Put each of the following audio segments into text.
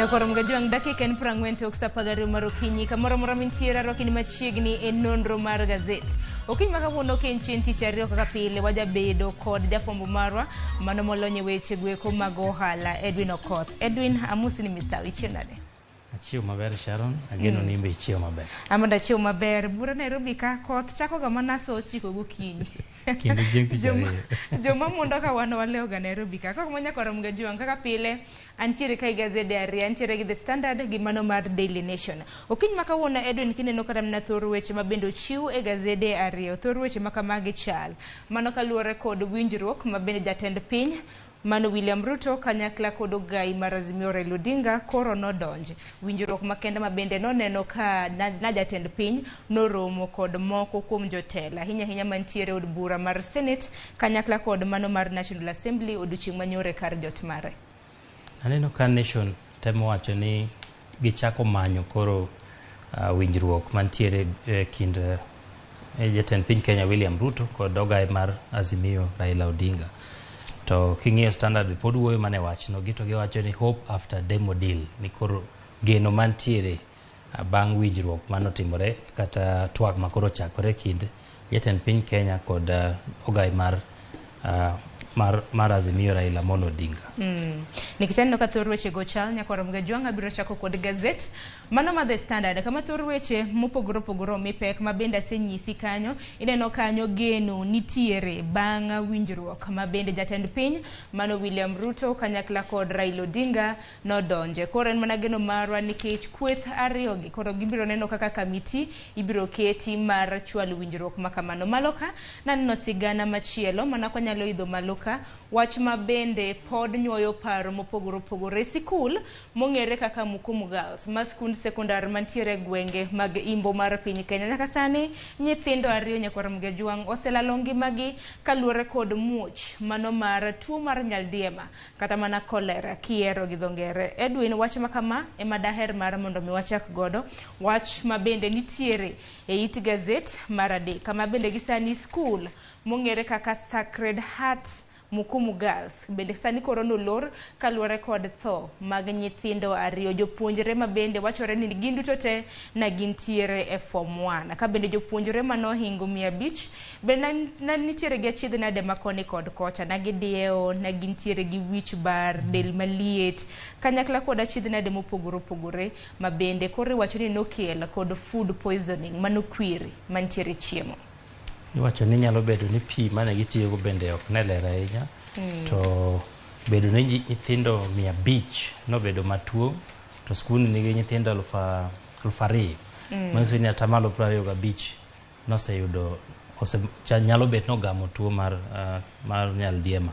Nyakoro Mgajwang' dakika en 40 tok sa 12 mar okinyi kamoro amora mintiere arwaki ni machiegni e nonro mar gazet. Okinyi ma kawuono ok en chieng' tich ariyo kaka pile wajabedo kod jafwambo marwa mano molony e weche goeko mag ohala Edwin Okoth. Edwin, amosi ni misawa, ichiew nade? Achiew maber Sharon, ageno ni in be ichiew maber. An bende achiew maber. Bura Nairobi ka koth chako ga mana sa 9 gokinyi. Kendo chieng' tich Joma, ariyo. joma mondo ka wan walewo ga Nairobi ka. Kok manyakoro Mgajuang' kaka pile antiere ka gi gazede ariyo, antiere gi The Standard gi mano mar Daily Nation. Okinyi ma kawuono Edwin kineno kata mana thor weche ma bende ochiw e gazede ariyo, thor weche ma kamagi chal. Mano kaluwore kod winjruok ma bende jatend piny mano William Ruto kanyakla kod ogai mar Azimio Raila Odinga koro nodonj. Winjruok makende ma bende noneno ka na, na jatend piny noromo kod moko kuom jotelo ahinya ahinya mantiere od bura mar Senate kanyakla kod mano mar National Assembly odiochieng' manyoro e kar jot mare. Aneno ka Nation temo wacho ni gichako manyo koro winjruok mantiere e kind jatend piny Kenya William Ruto kod ogaye mar Azimio Raila Odinga. To king'iyo Standard be pod wuoyo mana e wachno, gito giwacho ni hope after demo deal, ni koro geno mantiere bang' winjruok manotimore kata twak makoro ochakore kind jatend piny Kenya kod ogaye mar Azimio Raila Amolo Odinga. Nikech aneno ka thor weche go chal nyakwaro Mgajwang' abiro chako kod gazet mano ma The Standard kama thor weche mopogore opogore omi pek ma bende asenyisi kanyo. Ineno kanyo geno nitiere bang' winjruok ma bende jatend piny mano William Ruto kanyakla kod Raila Odinga nodonje. Koro en mana geno marwa nikech kweth ariyo gi koro gibiro neno kaka kamiti ibiro keti mar chwalo winjruok ma kamano. Malo ka naneno sigana machielo mana kwanyalo idho malo ka wach ma bende pod nyuoyo paro mopogore opogore. Sikul mong'ere kaka Mukumu Girls ma skund sekondar mantiere e gwenge mag imbo mar piny Kenya. Nyaka sani nyithindo ariyo nyakwar Mgajwang' oselalo ngimagi kaluwore kod muoch mano mar tuo mar nyaldiema kata mana kolera kiero gi dho ngere. Edwin, wach ma kama ema daher mar mondo mi wachak godo. Wach ma bende nitiere e it gazet mar adek kama bende gi sani skul mong'ere kaka Sacred Heart Mukumu Girls bende sani koro nolor kaluwore kod tho mag nyithindo ariyo jopuonjre ma bende wachore ni gin duto te na gintiere e form 1 ka bende jopuonjre manohingo 500 bende na nitiere gi achiedh nade ma koni kod kocha na gidiewo na gintiere gi wich bar del maliet kanyakla kod achiedh nade mopogore opogore ma bende koro iwacho ni nokel kod food poisoning mano kwiri mantiere chiemo. Iwacho ni nyalo bedo ni pi mane gitiyogo bende ok ne ler ahinya. To bedo ni nyithindo 500 nobedo matuo to skul nigi nyithindo 2000. Manyiso ni 25% noseyudo nyalo bet nogamo tuo mar nyaldiema.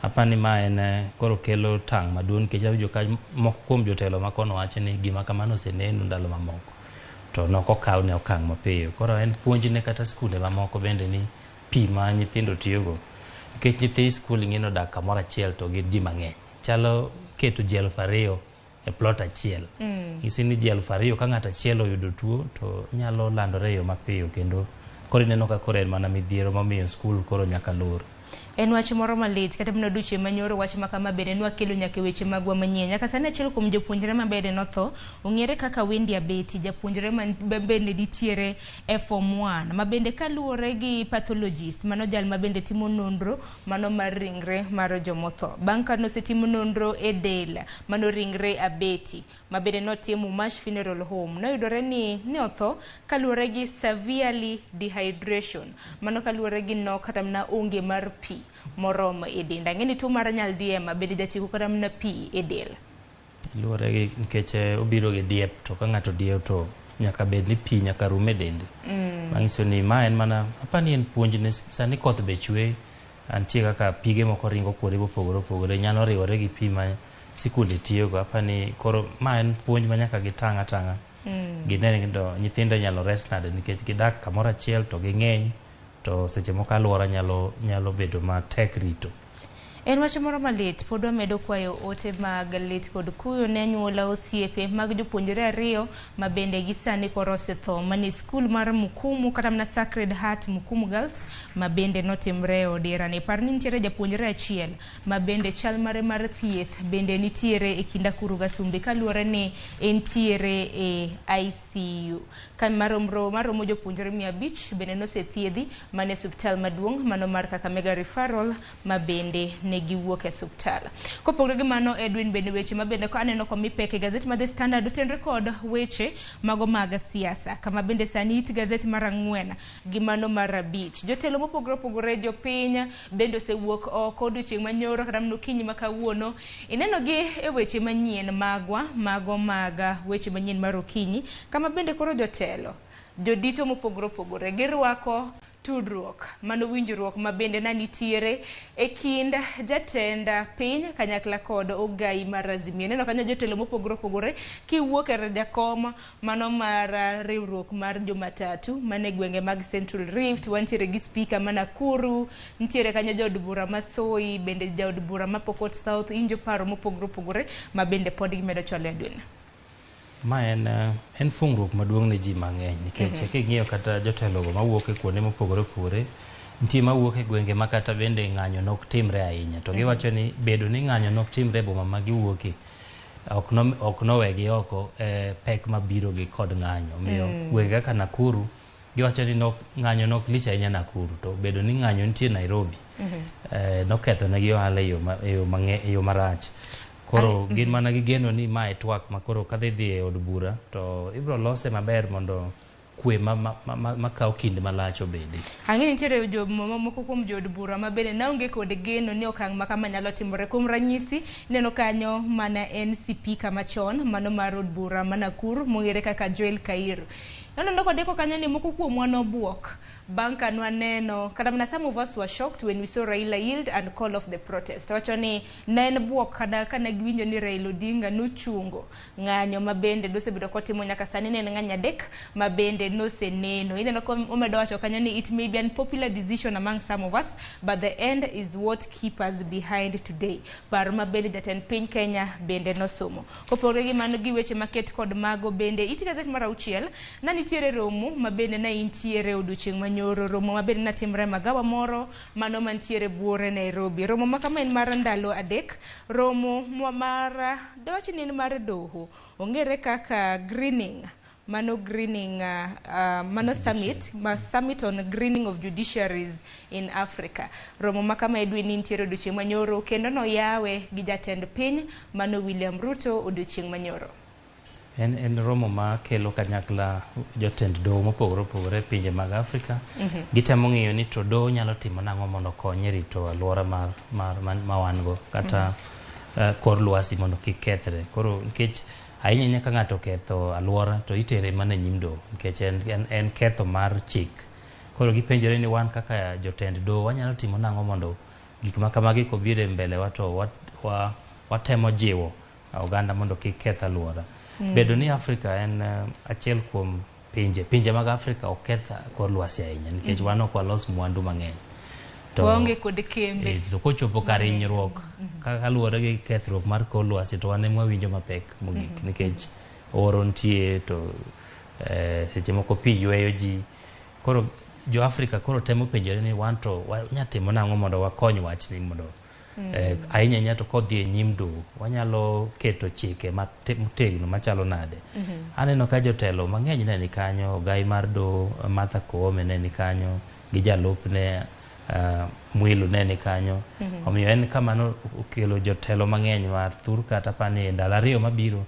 Apani ma en koro kelo tang' maduong' nikech awinjo ka moko kuom jotelo ma kono wacho ni gima kamano oseneno ndalo mamoko to nokokawne okang' mapiyo. Koro en puonj ne kata skunde mamoko bende ni pi ma nyithindo tiyogo nikech nyithi skul ing'e ni odak kamoro achiel to gin ji mang'eny. Chalo keto ji 2000 e plot achiel. Nyisi ni ji 2000 ka ng'ato achiel oyudo tuo to nyalo landore e yo mapiyo kendo koro ineno ka koro en mana midhiero momiyo skul koro nyaka lor. En wach moro malit kata mana odiochieng' manyoro wach ma kama bende nwakelo nyaka e weche magwa manyien. Nyaka sani achiel kuom jopuonjre ma bende notho ong'ere kaka Wendy Abeti, japuonjre ma bende nitiere e form 1 ma bende kaluwore gi pathologist mano jal ma bende timo nonro mano mar ringre mar jomotho. Bang' ka nosetimo nonro e del mano ringre Abeti ma bende notim Umash Funeral Home noyudore ni ne otho kaluwore gi severely dehydration mano kaluwore gi nok kata mana onge mar pi moromo e dend. Ang'e ni tuo mar nyaldiema bende jachiko kata mana pi e del. Luwore gi nikech obiro gi diep to ka ng'ato diewo to nyaka bed ni pi nyaka rum e dende. Manyiso ni ma en mana apani en puonj ne sani koth be chwe antie kaka pige moko ringo kuonde mopogore opogore nyalo riwore gi pi ma sikunde tiyogo. Apani koro ma en puonj ma nyaka gitang' atang'a. Gine ni to nyithindo inyalo res nade nikech gidak kamoro achiel to ging'eny to seche moko alwora nyalo bedo matek rito. En wach moro malit, pod wamedo kwayo ote mag lit kod kuyo ne anyuola osiepe mag jopuonjre ariyo ma bende gi sani koro osetho mane skul mar Mukumu kata mana Sacred Heart Mukumu Girls ma bende notimre e odira ni. Par ni nitiere japuonjre achiel ma bende chal mare mar thieth bende nitiere e kind akuru gasumbi kaluwore ni entiere e ICU. Ka maromo jopuonjre 500 bende nosethiedhi mane osiptal maduong' mano mar Kakamega Referral ma bende ne giwuok e osiptal. Kopogore gi mano, Edwin, bende weche ma bende aneno komi pek e gazet mar The Standard otenre kod weche mago mag siasa, kama bende sani it gazet mar 4 gi mano mar 5. Jotelo mopogore opogore, jopiny bende osewuok oko odiochieng' manyoro kata mana okinyi ma kawuono. Ineno gi e weche manyien magwa, mago mag weche manyien mar okinyi, kama bende koro jotelo, jodito mopogore opogore girwako tudruok mano winjruok ma bende na nitiere e kind jatend piny kanyakla kod ogai mar Azimio. Ineno kanyo jotelo mopogore opogore kiwuok e jakom mano mar riwruok mar jomatatu mane gwenge mag Central Rift, wantiere gi speaker ma Nakuru, nitiere kanyo jaod bura ma Soi, bende jaod bura ma Pokot South, injo paro mopogore opogore ma bende pod gimedo chwalo. Edwin. Ma en fungruok maduong' ne ji mang'eny nikech king'iyo kata jotelogo mawuok e kuonde mopogore opogore, nitie mawuok e gwenge ma kata bende ng'anyo nok timre ahinya, to giwacho ni bedo ni ng'anyo nok timre e boma ma giwuokie ok nowegi oko e pek mabiro gi kod ng'anyo. Omiyo gwenge kaka Nakuru giwacho ni nok, ng'anyo nok lich ahinya Nakuru, to bedo ni ng'anyo nitie Nairobi noketho negi ohala e yo marach. Koro gin mana gi geno ni mae twak ma koro kadhi dhi e od bura to ibiro lose maber mondo kwe ma kawo kinde malach obedi. Ang'e nitiere jo moko kuom jood bura ma bende naonge kod geno ni okang' ma kama nyalo timore. Kuom ranyisi, ineno kanyo mana en sipika machon mano mar od bura ma Nakuru mong'ere kaka Joel Kairu. Noneno kondiko kanyo ni moko kuomwa nobuok bang' ka nwaneno kata mana some of us were shocked when we saw Raila yield and call off the protest. Wacho ni ne en buok kada kane giwinjo ni Raila Odinga nochungo ng'anyo ma bende nosebedo kotimo nyaka sani, ne en ng'anyo 3 ma bende noseneno. Ineno ka omedo wacho kanyo ni it may be unpopular decision among some of us, but the end is what keep us behind today. Paro ma bende jatend piny Kenya bende nosomo. Kopogore gi mano gi weche maket kod mago bende it gazet mar 6 na nitiere romo ma bende ne intiere odiochieng' manyoro, romo ma bende natimre e magawa moro mano mantiere buore Nairobi. Romo ma kama en mar ndalo 3, romo mar dawach ni en mar doho ong'ere kaka greening, mano greening mano summit ma summit on greening of judiciaries in Africa. Romo ma kama, Edwin, nitiere odiochieng' manyoro kendo noyawe gi jatend piny mano William Ruto odiochieng' manyoro. En romo ma kelo kanyakla jotend doho mopogore opogore e pinje mag Afrika. Gitemo ng'iyo ni to doho nyalo timo nang'o mondo okony e rito alwora mar ma wan go kata kor lwasi mondo kik kethre. Koro nikech ahinya ahinya ka ng'ato oketho alwora to itere mana e nyim doho nikech en ketho mar chik. Koro gipenjore ni wan kaka jotend doho wanyalo timo nang'o mondo gik ma kamagi kobiro e mbele wa to watemo jiwo oganda mondo kik keth alwora. Bedo ni Afrika en achiel kuom pinje mag Afrika ok keth kor lwasi ahinya nikech wan ok walos mwandu mang'eny. Waonge kod kembe. To kochopo kar hinyruok kaluwore gi kethruok mar kor lwasi to wan ema wawinjo mapek mogik nikech oro nitie to seche moko pi yweyo ji. Koro jo Afrika koro temo penjore ni wan to wanya timo nang'o mondo wakony wachni mondo ahinya ahinya to kodhi e nyim doho wanyalo keto chike motegno machalo nade. Aneno ka jotelo mang'eny ne ni kanyo, ogai mar doho Martha Koome ne ni kanyo gi jalupne Mwilu ne ni kanyo. Omiyo en kama okelo jotelo mang'eny mar thur kata pani e ndalo 2 mabiro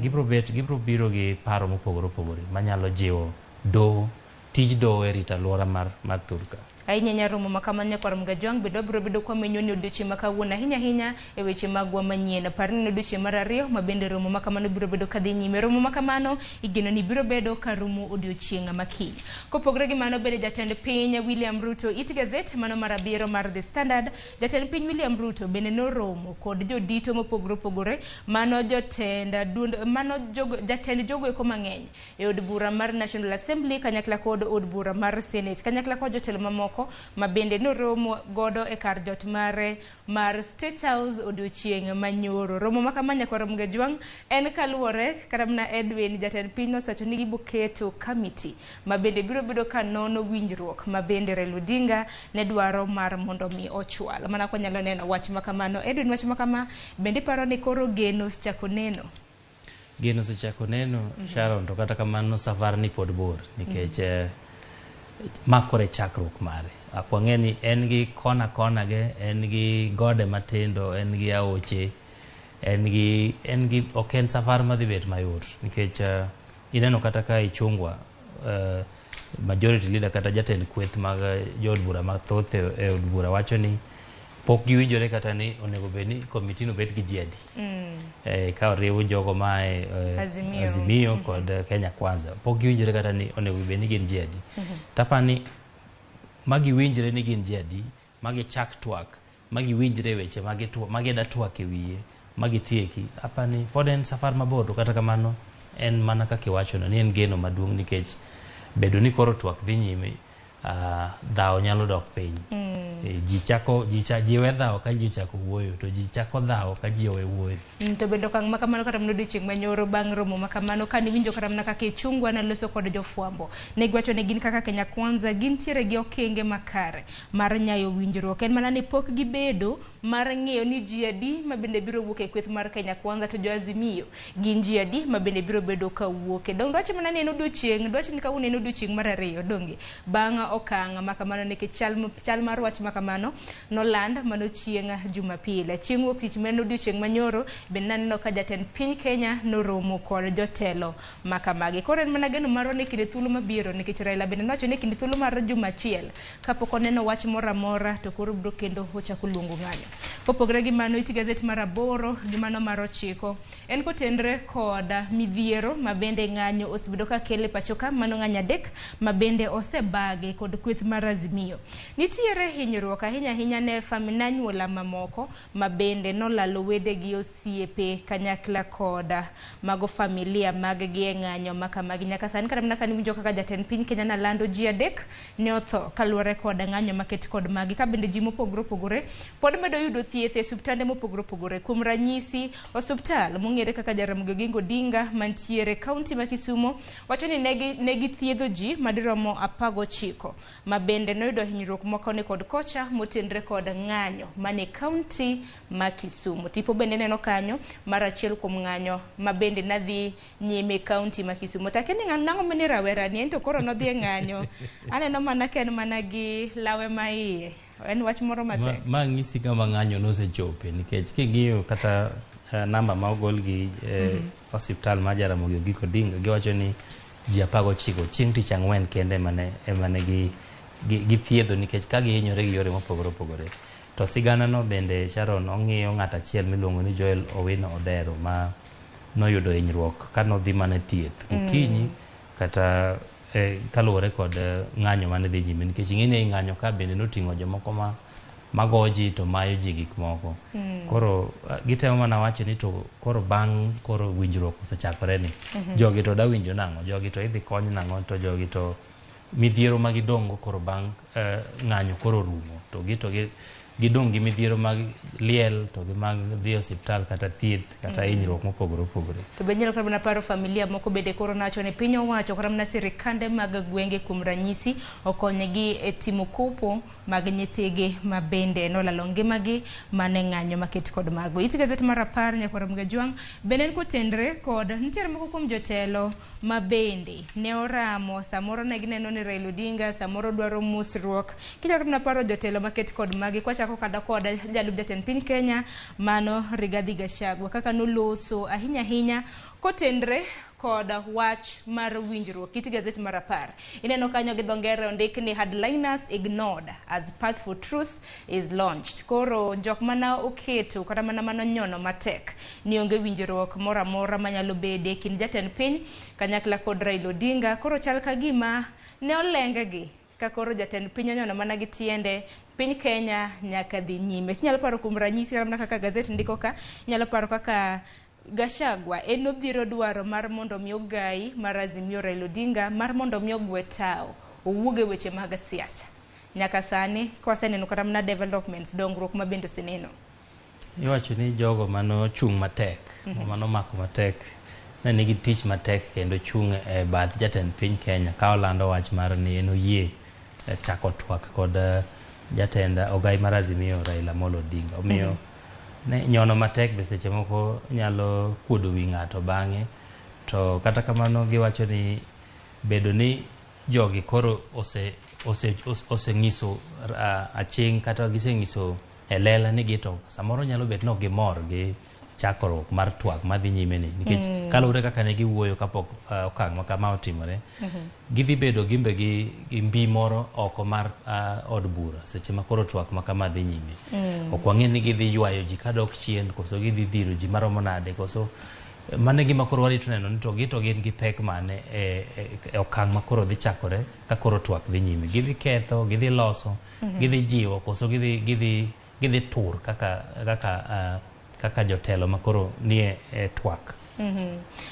gibiro biro gi paro mopogore opogore manyalo jiwo doho, tij doho e rito alwora mar thur ka. Ahinya ahinya romo ma kamano, nyakwar Mgajwang', bende wabiro bedo kwamenyo ni odiochieng' ma kawuono ahinya ahinya e weche magwa manyien. Par ni en odiochieng' mar 2 ma bende romo ma kamano biro bedo kadhi nyime. Romo ma kamano igeno ni biro bedo ka rumo odiochieng' ma kiny. Kopogore gi mano bende jatend piny William Ruto, it gazet mano mar 7 mar The Standard, jatend piny William Ruto bende noromo kod jodito mopogore opogore, mano jotend duond, mano jogo, jatend jogo eko mang'eny e od bura mar National Assembly kanyakla kod od bura mar Senate kanyakla kod jotelo mamoko. mamoko ma bende noromo godo e kar jot mare mar State House odiochieng' manyoro. Romo ma kama nyakwar Ramogi Ajwang' en kaluwore kata mana Edwin jatend piny nosewacho ni giboketo kamiti ma bende biro bedo ka nono winjruok ma bende Raila Odinga ne dwaro mar mondo mi ochwal. Mana kwanyalo neno wach ma kamano. Edwin, wach ma kama bende iparo ni koro geno osechako neno? Geno osechako neno, Sharon, to kata kamano safar ni pod bor nikech ma koro e chakruok mare. Ok wang'e ni en gi kona kona ge, en gi gode matindo, en gi aoche, en gi ok en safar madhi bet mayot nikech ineno kata ka Ichung'wa majority leader kata jatend kweth mag jood bura mathoth e od bura wacho ni pok giwinjore kata ni onego bed ni komiti no bed gi ji adi. Ka oriw jogo ma e Azimio, Azimio kod Kenya Kwanza pok giwinjore kata ni onego bed ni gin ji adi. Tapani magiwinjre ni gin ji adi, magichak twak, magiwinjre weche magida twak e wiye, magitieki. Apani pod en safar mabor, to kata kamano en mana kaka iwachono ni en geno maduong' nikech bedo ni koro twak dhi nyime, dhawo nyalo dok piny. Ji chako ji we dhawo ka ji ochako wuoyo, to ji chako dhawo ka ji owe wuoyo. To bende okang' ma kamano kata mana odiochieng' manyoro bang' romo ma kamano kane iwinjo kata mana kaka Ichung'wa noloso kod jofwambo, ne giwacho ni gin kaka Kenya Kwanza gintiere gi okenge makare mar nyayo winjruok. En mana ni pok gibedo mar ng'eyo ni ji adi ma bende biro wuok e kweth mar Kenya Kwanza to jo Azimio gin ji adi ma bende biro bedo ka wuok. Dong' dwach mana ni en odiochieng', dwach ni kawuono en odiochieng' mar ariyo, donge bang' okang' ma kamano nikech chal mar wach ma kamano noland mano chieng' Jumapil. Chieng' wuok tich ma en odiochieng' manyoro bende naneno ka jatend piny Kenya noromo kod jotelo ma kamagi. Koro en mana geno marwa ni kinde thuolo mabiro nikech Raila bende nowacho ni kinde thuolo mar juma achiel kapok oneno wach moro amora to koro biro kendo ochako luongo ng'anyo. Kopogore gi mano, it gazet mar 8 gi mano mar 9 en kotenre kod midhiero ma bende ng'anyo osebedo ka kele pacho ka, mano ng'anyo 3 ma bende osebage kod kweth mar Azimio. Nitiere hinyruok ahinya ahinya ne familia anyuola mamoko ma bende nolalo wedegi, osiepe kanyakla kod mago familia mag gi e ng'anyo ma kamagi. Nyaka sani kata mana kaniwinjo kaka jatend piny Kenya nalando ji 3 ne otho kaluwore kod ng'anyo maket kod magi, ka bende ji mopogore opogore pod medo yudo thieth e osiptande mopogore opogore. Kuom ranyisi, osiptal mong'ere kaka Jaramogi Oginga Odinga mantiere kaunti ma Kisumo wacho ni ne githiedho ji madiromo 19 ma bende noyudo hinyruok moko ne kod kocha motenre kod ng'anyo mane kaunti ma Kisumu. Tipo bende neno kanyo mar achiel kuom ng'anyo ma bende nadhi nyime kaunti ma Kisumu. To akia ni nang'o mane rawera ni en to koro nodhi e ng'anyo. Aneno mana ka en mana gi lawe ma iye. En wach moro matek. Ma ng'isi kama ng'anyo nosechope nikech king'iyo kata namba ma ogol gi osiptal mar Jaramogi Oginga Odinga, giwacho ni ji 19 chieng' tich ang'wen kende emane githiedho nikech ka gihinyore gi yore mopogore opogore. To sigana no bende Sharon ong'iyo ng'at achiel miluongo ni Joel Owino Odero ma noyudo hinyruok ka nodhi mana thieth okinyi kata kaluwore kod ng'anyo mane dhi nyime nikech ing'e ni ng'anyo ka bende noting'o jomoko ma go ji to mayo ji gik moko. Koro gitemo mana wacho ni to koro bang' koro winjruok osechakore ni jogi to dawinjo nang'o, jogi to idhi kony nang'o, to jogi to midhiero ma gidong'go koro bang' ng'anyo koro rumo to gidong' gi midhiero mag liel to gi mag dhi e osiptal kata thieth kata hinyruok mopogore opogore. To be inyalo kata mana paro familia moko bende koro nawacho ni piny owacho kata mana sirikande mag gwenge kuom ranyisi okonygi e timo kopo mag nyithigi ma bende nolalo ngimagi mane ng'anyo maket kod mago. It gazet mar 10 nyakwar Ramogi Ajwang' bende en kotenre kod nitiere moko kuom jotelo ma bende ne oramo samoro ne gineno ni Raila Odinga samoro dwaro mosruok. Kinyalo kata mana paro jotelo maket kod magi kwachako kada kod jalup jatend piny Kenya mano Rigathi Gachagua kaka noloso ahinya ahinya kotenre kod wach mar winjruok. It gazet mar 10 ineno kanyo gi dho ngere ondik ni headliners ignored as path for truth is launched. Koro jok mana oketo kata mana manonyono matek ni onge winjruok moro amora manyalo bede e kind jatend piny kanyakla kod Raila Odinga. Koro chal ka gima ne olengegi ka koro jatend piny onyono mana gi tiende piny Kenya nyaka dhi nyime. Inyalo paro kuom ranyisi kata mana kaka gazet ndiko ka, inyalo paro kaka Gachagua en odhiro dwaro mar mondo mi ogai mar Azimio Raila Odinga mar mondo mi ogwe tao owuog e weche mag siasa. Nyaka sani kwaseneno kata mana developments, dongruok ma bende oseneno. Iwacho ni jogo manochung' matek, manomako matek, ne nigi tich matek kendo chung' e bath jatend piny Kenya ka olando wach mar ni en oyie chako twak kod jatend ogai mar Azimio Raila Amolo Odinga. Omiyo ne nyono matek be seche moko nyalo kuodo wi ng'ato bang'e. To kata kamano giwacho ni bedo ni jogi koro osenyiso aching' kata gisenyiso e lela ni gito samoro nyalo bet ni ok gimor gi chakruok mar twak madhi nyime ni nikech kaluwore kaka ne giwuoyo kapok okang' ma kama otimore, gidhi bedo gimbe gi mbi moro oko mar od bura seche ma koro twak ma kama dhi nyime. Ok wang'e ni gidhi ywayo ji kadok chien koso gidhi dhiro ji maromo nade, koso mano e gima koro warito neno ni to gin gi pek mane e okang' ma koro dhi chakore ka koro twak dhi nyime. Gidhi ketho, gidhi loso, gidhi jiwo koso gidhi tur kaka jotelo ma koro nie e twak.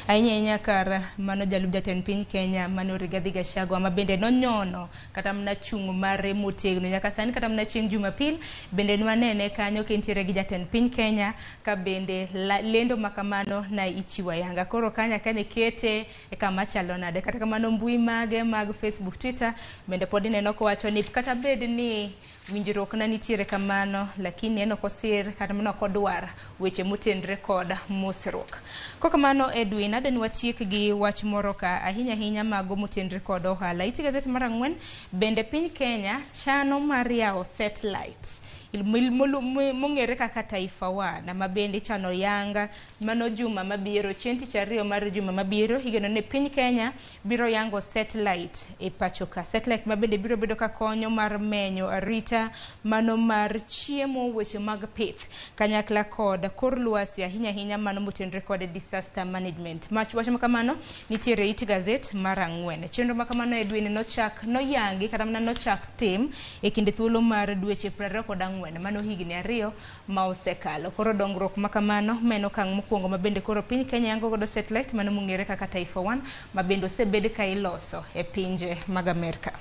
Ahinya ahinya kar mano jalup jatend piny Kenya mano Rigathi Gachagua ma bende nonyono kata mana chung' mare motegno nyaka sani, kata mana chieng' Jumapil bende nwanene kanyo kentiere gi jatend piny Kenya ka bende lendo makamano na ichiwo ayanga. Koro kanya kane kete e kama chalo nade. Kata kamano mbui mage mag Facebook, Twitter bende pod ineno kowacho ni kata bed ni winjruok na nitiere kamano, lakini en ok osir kata mana ok odwar weche motenre kod mosruok. Kokamano Edwin, adwa ni watiek gi wach moro ka ahinya ahinya mago motenre kod ohala. Iti gazet mar 4 bende piny Kenya chano mar yawo satellite mong'ere kaka Taifa One ma bende ichano yanga mano juma mabiro, chieng' tich ariyo mar juma mabiro igeno ni piny Kenya biro yango satellite e pacho ka. Satellite ma bende biro bedo ka konyo mar menyo arita mano mar chiemo, weche mag pith kanyakla kod kor lwasi, ahinya ahinya mano motenre kod disaster management. Mach wach makamano nitiere it gazet mar 4. Chenro makamano Edwin nochak noyangi kata mana nochak tim e kinde thuolo mar dweche 24, mano higni 2 ma osekalo. Koro dongruok makamano meno okang' mokwongo ma bende koro piny Kenya yango godo satellite mano mong'ere kaka Taifa One ma bende osebed ka iloso e pinje mag Amerka.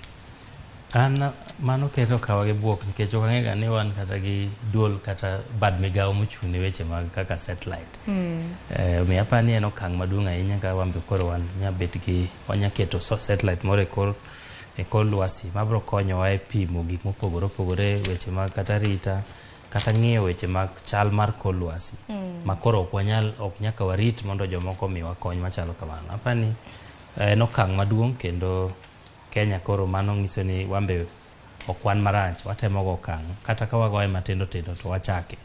An mano kendo kawa gi buok nikech ok ang'e ga ni wan kata gi duol kata bad migawo mochung' ne weche mag kaka satellite. Omiyo aparo ni en okang' maduong' ahinya ka wan be koro wan nya bet gi wanya keto satellite moro e kor lwasi mabiro konyowa e pimo gik mopogore opogore, weche mag kata rita kata ng'iyo weche mag chal mar kor lwasi ma koro ok wanyal, ok nyaka warit mondo jomoko omiwa kony machalo kamano. Aparo ni en okang' maduong' kendo Kenya koro mano nyiso ni wan be ok wan marach, watemo go okang' kata ka wagoye matindo tindo to wachake.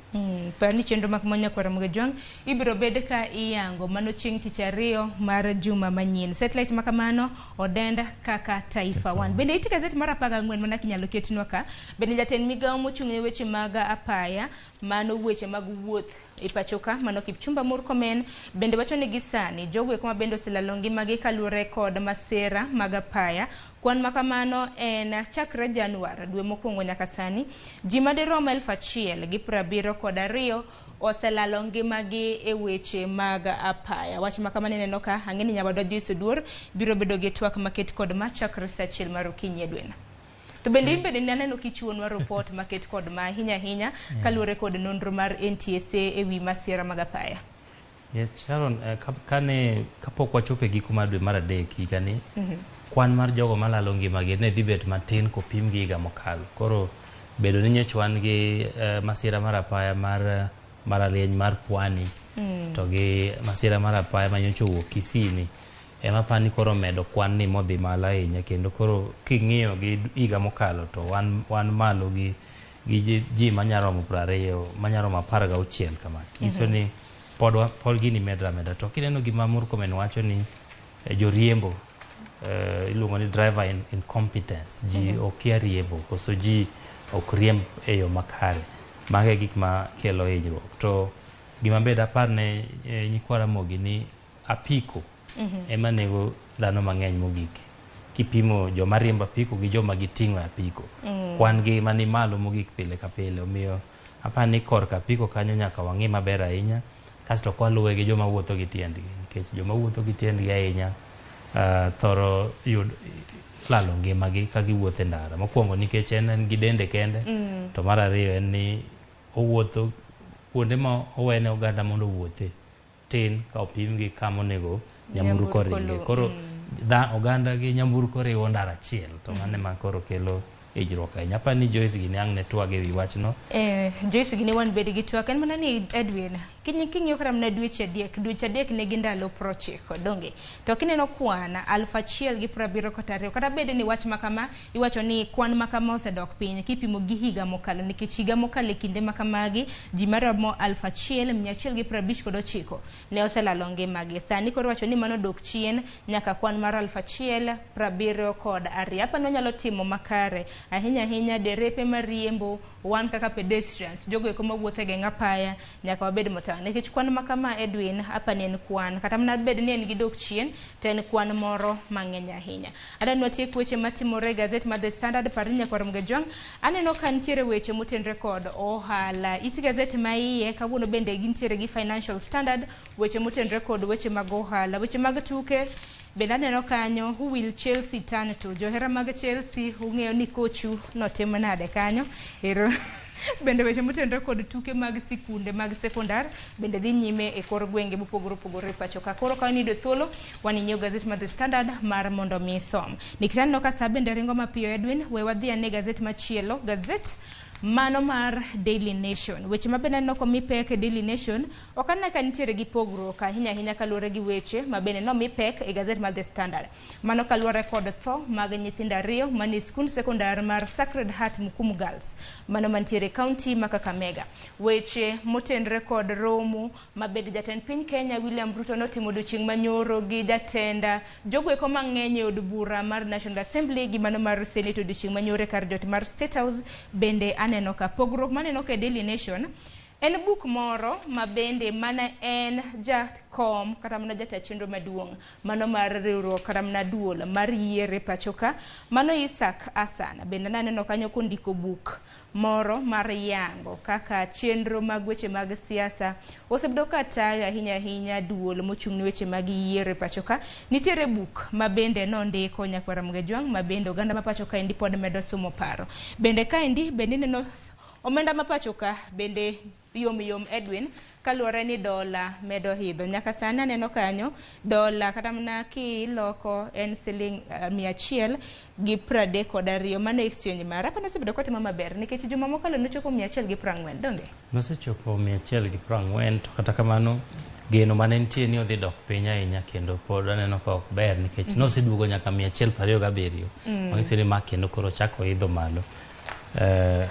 Par ni chenro mag Nyakwar Ramogi Jwang' ibiro bed ka iyango mano chieng' tich ariyo mar juma manyien. Satellite makamano odend kaka Taifa One. Bende iti gazet mar 14 mana kinyalo ketnwa ka. Bende jatend migawo mochung' ne weche mag apaya, mano weche mag wuoth e pacho ka, mano Kipchumba Murkomen, bende wacho ni gisani jogo eko ma bende oselalo ngimagi kaluwore kod masira mag apaya. Kwan makamano en chakre Januar dwe mokwongo nyaka sani, ji madirom 1072 oselalo ngimagi e weche mag apaya. Wach makamano ineno ka ang'e ni nyawadwa Joyce Oduor biro bedo gi twak maket kod ma chakre saa 1 mar okinyi e dweno. To bende in bende naneno kichiwonwa report maket kod ma ahinya ahinya kaluwore kod nonro mar NTSA e wi masira mag apaya. Yes, Sharon, kane kapok wachopo e giko mar dwe mar 3 higani, kwan mar jogo malalo ngimagi ne dhi bet matin kopim gi higa mokalo. Koro bedo ni nyocha wan gi masira mar apaya mar mbalariany mar Pwani to gi masira mar apaya ma nyocha owuok Kisii ni ema apani koro omedo kwan ni modhi malo ahinya, kendo koro king'iyo gi higa mokalo to wan malo gi ji manyalo romo 20, manyalo romo 16 kama. Nyiso ni pod gini medre ameda. To kineno gima Murkomen wacho ni joriembo, iluongo ni driver incompetence, ji okia riembo koso ji ok riemb e yo makare. Mago e gik ma kelo hinyruok. To gima bende apar ne nyikwa Ramogi ni apiko ema nego dhano mang'eny mogik. Kipimo joma riembo apiko gi joma giting'o e apiko, kwan gi mani malo mogik pile ka pile. Omiyo apar ni korka apiko kanyo nyaka wang'i maber ahinya, kasto kwaluwe gi joma wuotho gi tiendgi, nikech joma wuotho gi tiendgi ahinya thoro yud lalo ngimagi ka giwuotho e ndara. Mokwongo nikech en gi dende kende, to mar ariyo en ni owuotho kuonde ma owene oganda mondo owuothe tin ka opim gi kama onego nyamburko ringe. Koro oganda gi nyamburko riwo ndara achiel, to mano ema koro kelo hinyruok ahinya. Aparo ni Joyce gini ang' ne twag ewi wachno. Joyce gini wan bed gi twak en mana ni Edwin king'iyo kata mana dweche adek nigi ndalo 90 donge to kineno kwan 1072 kata bed ni wach makama iwacho ni kwan makama osedok piny kipimo gi higa mokalo nikech higa mokalo e kinde makamagi ji maromo 1159 ne oselalo ngimagi. Sani koro iwacho ni mano dok chien nyaka kwan mar 1072. Apani wanyalo timo makare ahinya ahinya derepe mariembo, wan kaka pedestrians, jogo eko mawuotho e geng apaya nyaka wabed motang' nikech kwan makama Edwin apani en kwan kata mana bed ni en gi dok chien to en kwan moro mang'eny ahinya. Adwa watiek weche matimore e gazet mar The Standard par ni nyakwar Mgejwang' aneno ka nitiere weche motenre kod ohala. It gazet ma iye kawuono bende gintiere gi Financial Standard, weche motenre kod weche mag ohala, weche mag tuke bende aneno kanyo who will Chelsea turn to. Johera mag Chelsea ung'eyo ni kochu notim nade kanyo. Ero bende weche motenre kod tuke mag sikunde mag sekondar bende dhi nyime e kor gwenge mopogore opogore e pacho ka. Koro ka iyudo thuolo wan inyiew gazet mar The Standard mar mondo mi isom. Nikech aneno ka sa bende ringo mapiyo Edwin, we wadhi ane gazet machielo, gazet mano mar Daily Nation. Weche ma bende aneno komi pek e Daily Nation ok aneno ka nitiere gi pogruok ahinya ahinya kaluwore gi weche ma bende nomi pek e gazet mar The Standard. Mano kaluwore kod tho mag nyithindo ariyo manie skund sekondar mar Sacred Heart Mukumu Girls, mano mantiere e kaunti ma Kakamega. Weche motenre kod romo ma bende jatend piny Kenya William Ruto notimo odiochieng' manyoro gi jatend jogo eko mang'eny e od bura mar National Assembly gi mano mar Senate odiochieng' manyoro e kar jot mar State House bende aneno ka. Pogruok maneno ka e Daily Nation en buk moro ma bende mana en jakom kata mana jata chenro maduong' mano mar riwruok kata mana duol mar yiero e pacho ka, mano Isaac Hassan bende naneno kanyo kondiko buk moro mar yango kaka chenro mag weche mag siasa osebedo ka tayo ahinya ahinya duol mochung' ne weche mag yiero e pacho ka. Nitiere buk ma bende nondiko nyakwar Mgejwang' ma bende oganda ma pacho kaendi pod medo sumo paro. Bende kaendi bende ineno omenda ma pacho ka bende yom yom Edwin kaluwore ni dola medo idho. Nyaka sani aneno kanyo dola kata mana kiloko en siling 132, mano exchange mare. Apani osebedo kotimo maber nikech juma mokalo nochopo 140 donge? Nosechopo 140 to kata kamano geno mane nitie ni odhi dok piny ahinya kendo pod aneno ka ok ber nikech noseduogo nyaka 127. Manyiso ni ma kendo koro chako idho malo.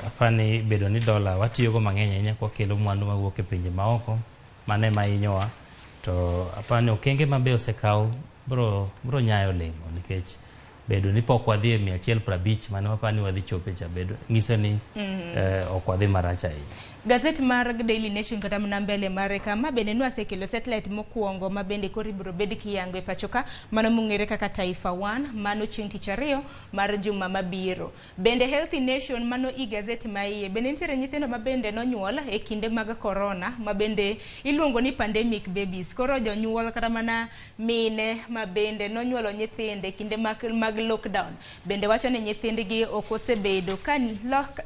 Apani bedo ni dola watiyogo mang'eny ahinya kwakelo mwandu mawuok e pinje maoko, mano ema hinyowa. To apani okenge ma be osekaw bro nyayo olemo nikech bedo ni pok wadhi e 150 mane wapani wadhi chope cha bedo nyiso ni ok wadhi marach ahinya. Gazet mar Daily Nation kata mana mbele mare kama bende nwasekelo satellite mokwongo ma bende koro ibiro bed kiyango e pacho ka, mano mong'ere kaka Taifa 1, mano chieng' tich ariyo mar juma mabiro. Bende Healthy Nation mano i gazet ma iye bende nitiere nyithindo ma bende nonyuol e kinde mag corona ma bende iluongo ni pandemic babies. Koro jonyuol kata mana mine ma bende nonyuolo nyithindo e kinde mag lockdown bende wacho ni nyithindgi ok osebedo ka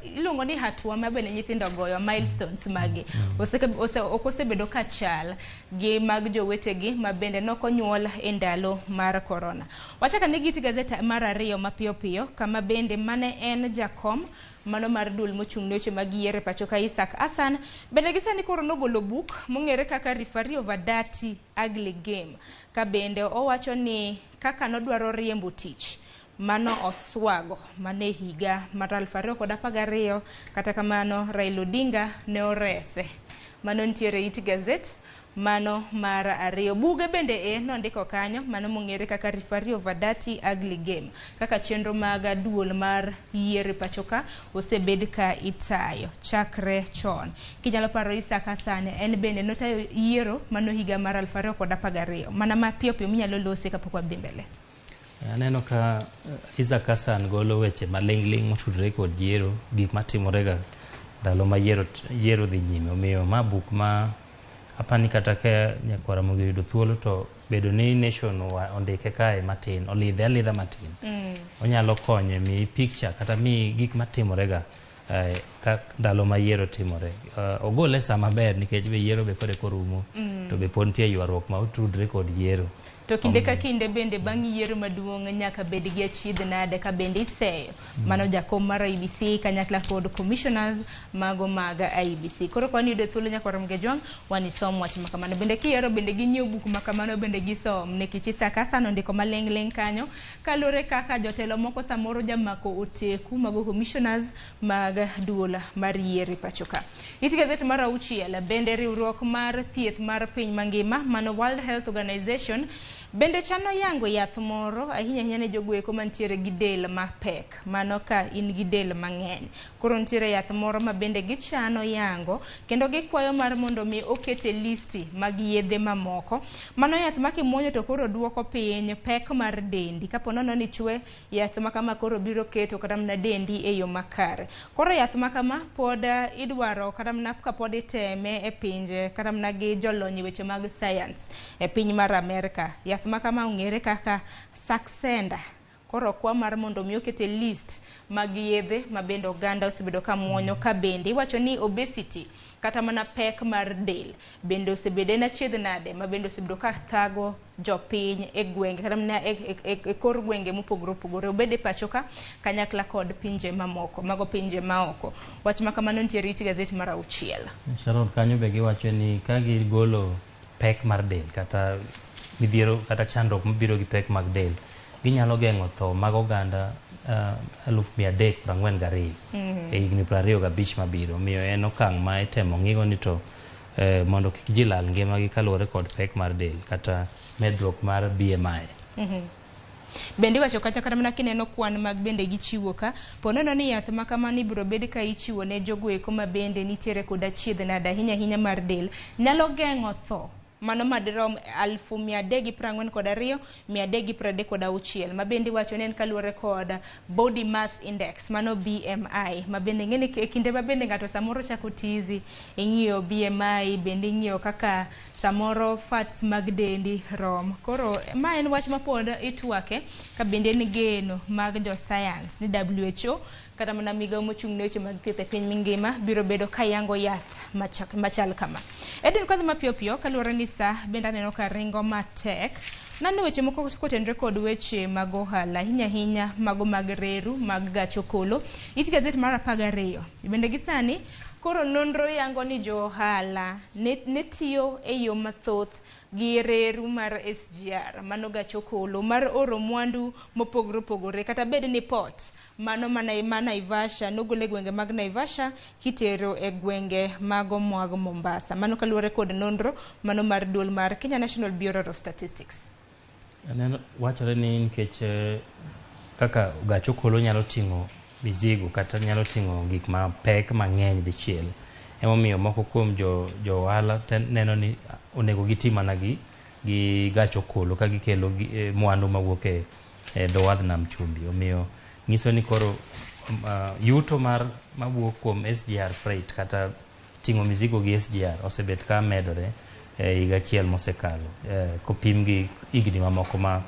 iluongo ni hatua ma bende nyithindo goyo milestones magi ok osebedo ka chal gi mag jowetegi ma bende nokonyuol e ndalo mar corona. Wachak ane gi gazet mar ariyo mapiyo piyo kama bende mane en jakom mano mar duol mochung' ne weche mag yiero e pacho ka Isaac Hassan bende gi sani koro nogolo buk mong'ere kaka Referee of a Dirty Ugly Game ka bende owacho ni kaka nodwaro riembo tich mano oswago mane higa mar 2012 kata kamano Raila Odinga ne orese. Mano nitiere it gazet mano mar ariyo. Buge bende nondiko kanyo mano mong'ere kaka Referee of a Dirty Ugly Game kaka chenro mag duol mar yiero e pacho ka osebed ka itayo chakre chon. Kinyalo paro Isaac Hassan en bende notayo yiero mano higa mar 2012 mana mapiyo piyo minyalo lose kapok wadhi mbele. Aneno ka Isaac Hassan golo weche maling'ling' motudore kod yiero, gik matimore ga ndalo ma yiero dhi nyime. Omiyo ma buk ma Apani kata ka nyakwar Ramogi oyudo thuolo to bedo ni Nation ondike kae matin, olidhe alidha matin. Onyalo konyo e miyi picture kata miyi gik matimorega ka ndalo ma yiero timore. Ogole sama ber nikech be yiero be kore korumo to be pod nitie ywaruok ma otudre kod yiero. To kinde ka kinde bende bang' yiero maduong' nyaka bed gi achiedh nade ka bende iseyo. Mano jakom mar IEBC kanyakla kod commissioners mago mag IEBC. Koro ka wan yudo thuolo nyakwar Ramogi Ajwang', wan isom wach ma kamano. Bende kihero bende ginyiew buk ma kamano bende gisom. Nikech Isaac Hassan ondiko maling' ling' kanyo kaluwore kaka jotelo moko samoro jamako oteku mago commissioners mag duol mar yiero e pacho ka. It gazet mar 6 bende riwruok mar thieth mar piny mangima mano World Health Organization bende chano yango yath moro ahinya ahinya ne jogoeko mantiere gi del mapek, mano ka in gi del mang'eny. Koro nitiere yath moro ma bende gichano yango kendo gikwayo mar mondo mi okete listi mag yedhe mamoko. Mano yath ma kimuonyo to koro duoko piny pek mar dendi. Kapo nono ni chwe, yath ma kama koro biro keto kata mana dendi e yo makare. Koro yath ma kama pod idwaro kata mana kapod iteme e pinje kata mana gi jolony e weche mag science e piny mar Amerka. Yath ma kama ong'ere kaka Saxenda. Koro kwa mar mondo mi okete list mag yedhe ma bende oganda osebedo ka muonyo ka bende iwacho ni obesity kata mana pek mar del bende osebedo en achiedh nade ma bende osebedo ka thago jopiny e gwenge kata mana e kor gwenge mopogore opogore, obed e pacho ka kanyakla kod pinje mamoko, mago pinje maoko. Wach ma kamano nitiere it gazet mar 6. Sharon, kanyo be giwacho ni ka gigolo pek mar del kata midhiero kata chandruok mabiro gi pek mag del, ginyalo geng'o tho mag oganda 342,000 e higni 25 mabiro. Omiyo en okang' ma itemo ng'igo ni to mondo kik ji lal ngimagi kaluwore kod pek mar del kata medruok mar BMI. Bende iwacho kata mana kineno kwan mag bende gichiwo ka, po nono ni yath ma kamano ibiro bed ka ichiwo ne jogoeko ma bende nitiere kod achiedh nade ahinya ahinya mar del, nyalo geng'o tho mano madirom 342,336 ma bende iwacho ni en kaluwore kod body mass index, mano BMI, ma bende ng'eni e kinde ma bende ng'ato samoro chako tizi, ing'iyo BMI, bende ing'iyo kaka samoro fats mag dendi rom. Koro ma en wach ma pod itwake ka bende en geno mag jo science ni WHO kata mana migawo mochung' ne weche mag thieth e piny mangima biro bedo ka yango yath machal kama. Edwin, kodhi mapiyo piyo kaluwore ni sa bende aneno ka ringo matek. Nano weche moko kotenore kod weche mag ohala ahinya ahinya mago mag reru mag gach okolo. It gazet mar 12 bende gi sani koro nonro yango ni jo ohala ne tiyo e yo mathoth gi reru mar SGR, mano gach okolo mar oro mwandu mopogore opogore kata bed ni port mano mana ma Naivasha nogol e gwenge mag Naivasha kitero e gwenge mago mag Mombasa. Mano kaluwore kod nonro mano mar duol mar Kenya National Bureau of Statistics. Aneno wachore ni nikech kaka gach okolo nyalo ting'o mizigo kata nyalo ting'o gik mapek mang'eny dichiel, emomiyo moko kuom jo ohala neno ni onego giti mana gi gach okolo ka gikelo mwandu mawuok e dho wadh nam chumbi. Omiyo nyiso ni koro yuto mar mawuok kuom SGR freight kata ting'o mizigo gi SGR osebet ka medore higa achiel mosekalo kopim gi higni mamoko ma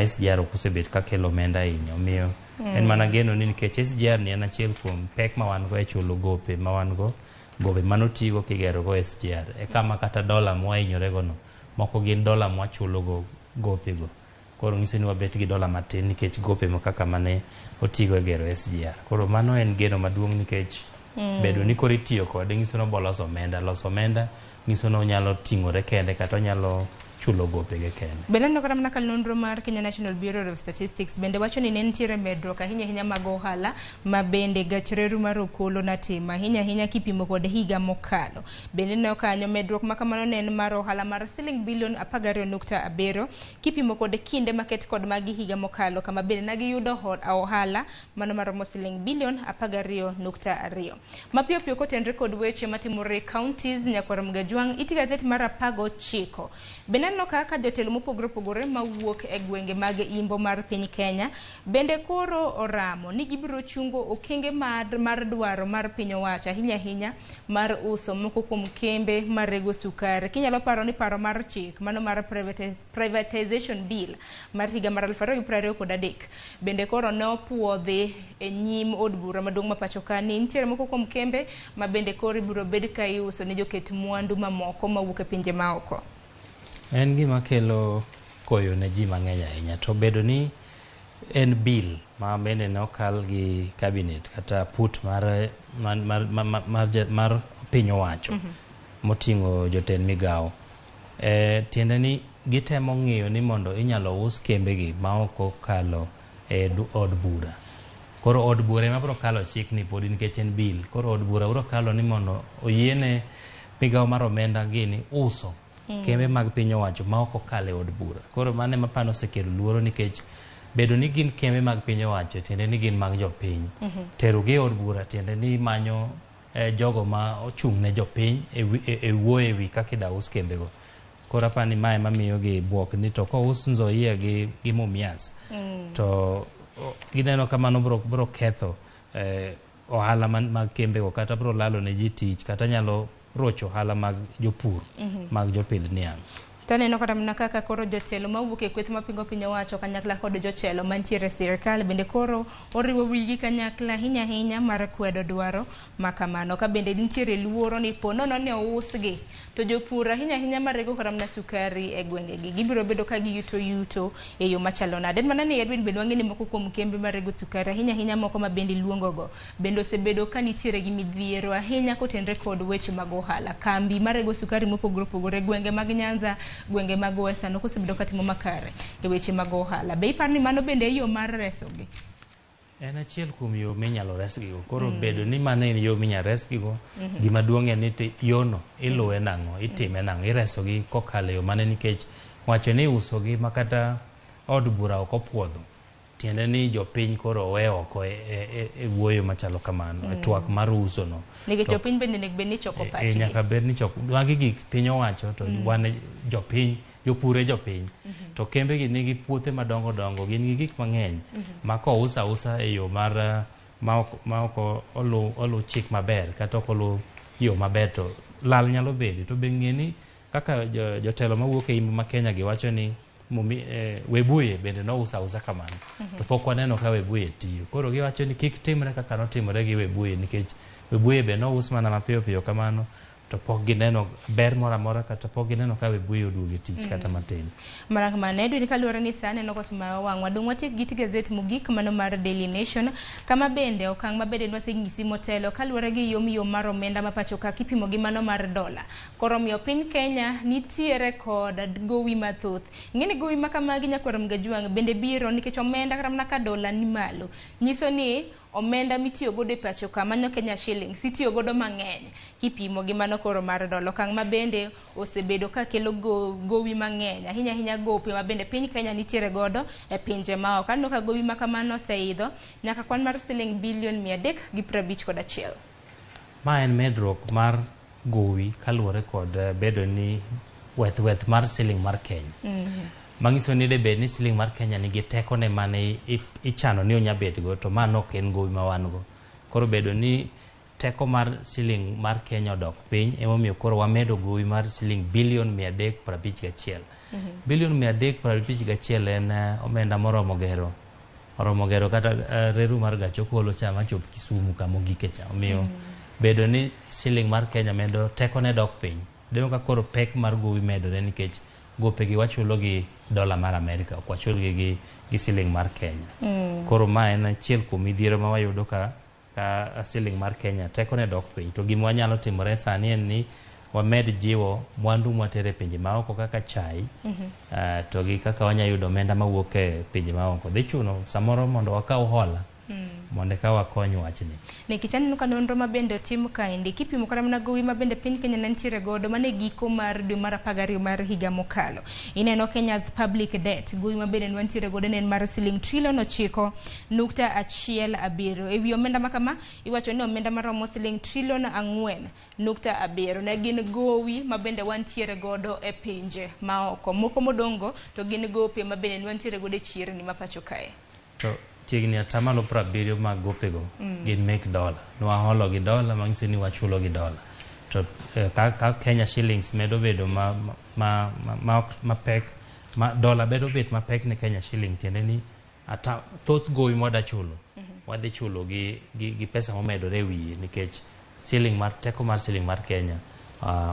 SGR ok osebet ka kelo omenda ahinya. Omiyo en mana geno ni nikech SGR ni en achiel kuom pek ma wan go e chulo gope ma wan go, gope manotigo kigero go SGR e kama kata dola mwahinyore go no, moko gin dola mwachulo go gope go. Koro nyiso ni wabet gi dola matin nikech gope ma kaka mane otigo e gero SGR. Koro mano en geno maduong' nikech bedo ni koro itiyo kode nyiso ni obo loso omenda. Loso omenda nyiso ni onyalo ting'ore kende kata onyalo chulo gopege kende. Bende aneno kata mana ka nonro mar Kenya National Bureau of Statistics bende wacho ni ne nitiere medruok ahinya ahinya mag ohala ma bende gach reru mar okolo natimo ahinya ahinya kipimo kod higa mokalo. Bende neno kanyo medruok ma kamano ne en mar ohala mar siling bilion 12.7 kipimo kod kinde maket kod magi higa mokalo kama bende ne giyudo ohala mano maromo siling bilion 12.2. Mapiyo piyo kotenre kod weche matimore e counties nyakwar Mgajwang' Ojwang', iti gazet mar 19. Bende aneno kaka jotelo mopogore opogore mawuok e gwenge mag imbo mar piny Kenya bende koro oramo ni gibiro chungo okenge mar dwaro mar piny owacho ahinya ahinya mar uso moko kuom kembe marego sukari. Kinyalo paro ni paro mar chik mano mar privatization bill mar higa mar 2023 bende koro ne opuodhi e nyim od bura maduong' ma pacho ka ni nitiere moko kuom kembe ma bende koro ibiro bed ka iuso ne joket mwandu mamoko mawuok e pinje maoko. En gima kelo koyo ne ji mang'eny ahinya to bedo ni en bill ma bende ne okal gi cabinet kata put mar piny owacho moting'o jotend migawo. Tiende ni gitemo ng'iyo ni mondo inyalo us kembegi ma ok okalo e od bura. Koro od bura ema biro kalo chikni podi nikech en bill. Koro od bura biro kalo ni mondo oyiene migawo mar omenda gini uso kembe mag piny owacho ma ok okalo e od bura. Koro mano ema pano osekelo luoro nikech bedo ni gin kembe mag piny owacho tiende ni gin mag jopiny. Terogi e od bura tiende ni manyo jogo ma ochung' ne jopiny e wuoyo e wi kaka ida us kembego. Koro apani ni mae mamiyo gi buok ni to kous Nzoia gi Mumias to gineno ka mano biro ketho ohala mag kembego kata biro lalo ne ji tich kata nyalo rocho ohala mag jopur mag jopidh niang'. Taneno kata mana kaka koro jotelo mawuok e kweth mapingo piny owacho kanyakla kod jotelo mantiere e sirikal bende koro oriwo wigi kanyakla ahinya ahinya mar kwedo dwaro ma kamano. Ka bende nitiere luoro ni po nono ni ousgi to jopur ahinya ahinya marego kata mana sukari e gwengegi gibiro bedo ka giyuto yuto e yo machalo nade. En mana ni Edwin bende wang'e ni moko kuom kembe marego sukari ahinya ahinya moko ma bende iluongogo bende osebedo ka nitiere gi midhiero ahinya kotenre kod weche mag ohala. Kambi marego sukari mopogore opogore gwenge mag Nyanza, gwenge mag Western ok osebedo katimo makare e weche mag ohala. Be iparo ni mano bende e yo mar resogi? En achiel kuom yo minyalo resgigo. Koro bedo ni mano en yo minyalo resgigo, gima duong' en ni to yono iluwe nang'o, itime nang'o, iresogi kokalo e yo mane nikech wacho ni iusogi ma kata od bura ok opuodho. Tiende ni jopiny koro owe oko e wuoyo machalo kamano, e twak mar uso no. Nikech jopiny bende onego bed ni choko pachgi. Nyaka bed ni choko. Magi gik piny owacho to wan jopiny, jopur e jopiny. To kembegi nigi puothe madongo dongo, gin gi gik mang'eny ma kous ausa e yo mar ma ok olu chik maber kata ok olu yo maber to lal nyalo bede. To be ng'e ni kaka jotelo mawuok e imbo ma Kenya gi wacho ni Webuye bende nouso ausa kamano. To pok waneno ka Webuye tiyo. Koro giwacho ni kik timre kaka notimore gi Webuye nikech Webuye be nous mana mapiyo piyo kamano to pok gineno ber moro amora kata pok gineno ka Webuye oduogo e tich kata matin. Mana kamano Edwin, kaluwore ni sa aneno kosemayo wang'wa, dong' watiek gi gazet mogik mano mar Daily Nation, kama bende okang' ma bende nwasenyisi motelo kaluwore gi yom yom mar omenda ma pacho ka kipimo gi mano mar dola. Koro omiyo piny Kenya nitiere kod gowi mathoth. Ing'e ni gowi ma kamagi nyakwar Mgajwang' bende biro nikech omenda kata mana ka dola ni malo. Nyiso ni omenda mitiyo godo e pacho ka mano Kenya shillings itiyo godo mang'eny kipimo gi mano koro mar dola. Okang' ma bende osebedo ka kelo gowi mang'eny ahinya ahinya gope ma bende piny Kenya nitiere godo e pinje maoko. Aneno ka gowi ma kamano oseidho nyaka kwan mar siling bilion 351. Ma en medruok mar gowi kaluwore kod bedo ni weth mar siling mar Kenya. Manyiso ni debed ni siling mar Kenya nigi teko ne mane ichano ni onya bedgo to mano ok en gowi ma wan go. Koro bedo ni teko mar siling mar Kenya odok piny emomiyo koro wamedo gowi mar siling bilion 351. Bilion 351 en omenda moromo gero. Oromo gero kata reru mar gach okolo cha machop Kisumu kama ogike cha. Omiyo bedo ni siling mar Kenya medo teko ne dok piny. Deno ka koro pek mar gowi medore nikech gopegi wachulo gi dola mar Amerika, ok wachulgi gi siling mar Kenya. Koro ma en achiel kuom midhiero ma wayudo ka siling mar Kenya teko ne dok piny. To gima wanyalo timore sani en ni wamed jiwo mwandu mwatere e pinje maoko kaka chai, to gi kaka wanyalo yudo omenda mawuok e pinje maoko. Dhi chuno samoro mondo wakaw hola. Mondo eka wakony wachni. Nikech aneno ka nonro ma bende otim kaendi kipimo kata mana gowi ma bende piny Kenya ne nitiere godo mane giko mar dwe mar 12 mar higa mokalo. Ineno Kenya's public debt gowi ma bende wantiere godo ne en mar siling trilion 9.17. Ewi omenda ma kama iwacho ni omenda maromo siling trilion 4.7 ne gin gowi ma bende wantiere godo e pinje maoko. Moko modongo to gin gope ma bende wantiere godo e chirni ma pacho kae. To chiegni 70% mag gopego gin mek dola. Nwaholo gi dola manyiso ni wachulo gi dola. To ka Kenya shillings medo bedo mapek, ma dola bedo bet mapek ne Kenya shilling, tiende ni ata thoth gowi mwada chulo wadhi chulo gi pesa momedore e wiye nikech siling mar teko mar siling mar Kenya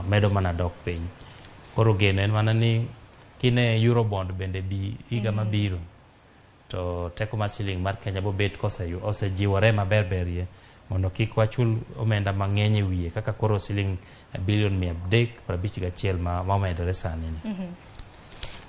medo mana dok piny. Koro geno en mana ni kine Eurobond bende bi higa mabiro to teko mar siling mar Kenya bobet kosejiwore maber berie mondo kik wachul omenda mang'eny e wiye kaka koro siling bilion 351 ma omedore sani ni.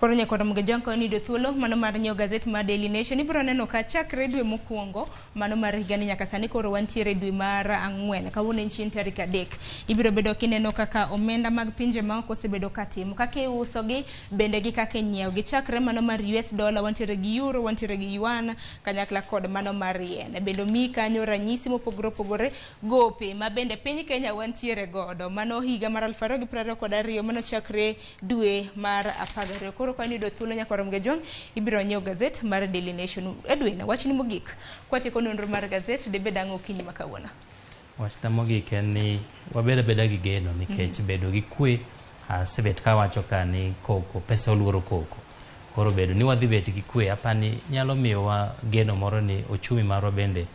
Koro nyakwar Mugejwang' ka niyudo thuolo mano mar nyiewo gazet mar Daily Nation ibiro neno ka chakre dwe mokwongo mano mar higani nyaka sani koro wantiere dwe mar 4 kawuono en chieng' tarik 3. Ibiro bedo kineno kaka omenda mag pinje maoko osebedo katimo, kaka iusogi bende gi kaka inyiewogi. Chakre mano mar US dollar wantiere gi euro, wantiere gi yuan kanyakla kod mano mar yen. Bende omiyi kanyo ranyisi mopogore opogore gope ma bende piny Kenya wantiere godo mano higa mar 2022 mano chakre dwe mar 12. Koro ka iyudo thuolo nyakwar Mugejwang' ibiro nyiewo gazet mar Daily Nation. Edwin, wachni mogik kwatieko nonro mar gazet dibed ang'o okinyi ma kawuono? Wachna mogik en ni wabed abeda gi geno nikech bedo gi kwe asebet kawacho ka ni koko pesa oluoro koko. Koro bedo ni wadhi bet gi kwe apani nyalo miyowa geno moro ni ochumi marwa bende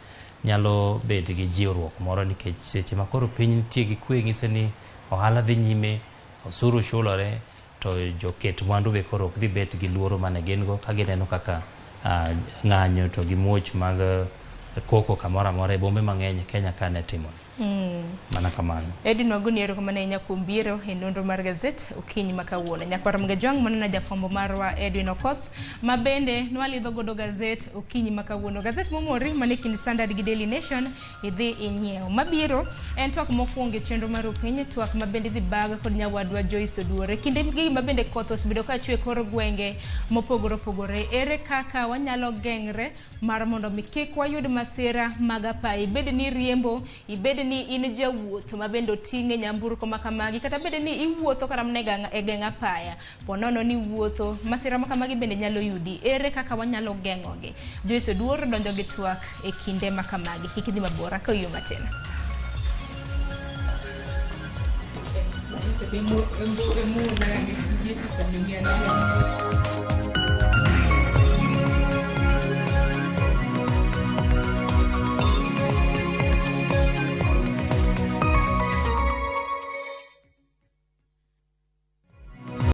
nyalo bet gi jiwruok moro nikech seche ma koro piny nitie gi kwe nyiso ni ohala dhi nyime, osuru chulore, to joket mwandu be koro ok dhi bet gi luoro mane gin go ka gineno kaka ng'anyo to gi muoch mag koko kamoro amora e bombe mang'eny e Kenya ka ne timore. Mana kamano. Edwin Waguni, erokamano ahinya kuom biro e nonro mar gazet okinyi ma kawuono. Nyakwar Mugejwang' mano na jafwambo marwa Edwin Okoth ma bende nwalidho godo gazet okinyi ma kawuono. Gazet momori mane kind Standard gi Daily Nation idhi inyiew. Mabiro en twak mokwongo e chenro mar opiny, twak ma bende idhi bag kod nyawadwa Joyce Oduor. Kinde gi ma bende koth osebedo ka chwe kor gwenge mopogore opogore. Ere kaka wanyalo geng're mar mondo mi kik wayud masira mag apaya? Ibed ni riembo, ibed ni in jawuoth ma bende oting'e nyamburko ma kamagi, kata bed ni iwuotho kata mana e geng' apaya, po nono ni iwuotho, masira ma kamagi bende nyalo yudi. Ere kaka wanyalo geng'ogi? Joyce Oduor donjo gi twak e kinde ma kamagi. Kik idhi mabor, akaw yo matin.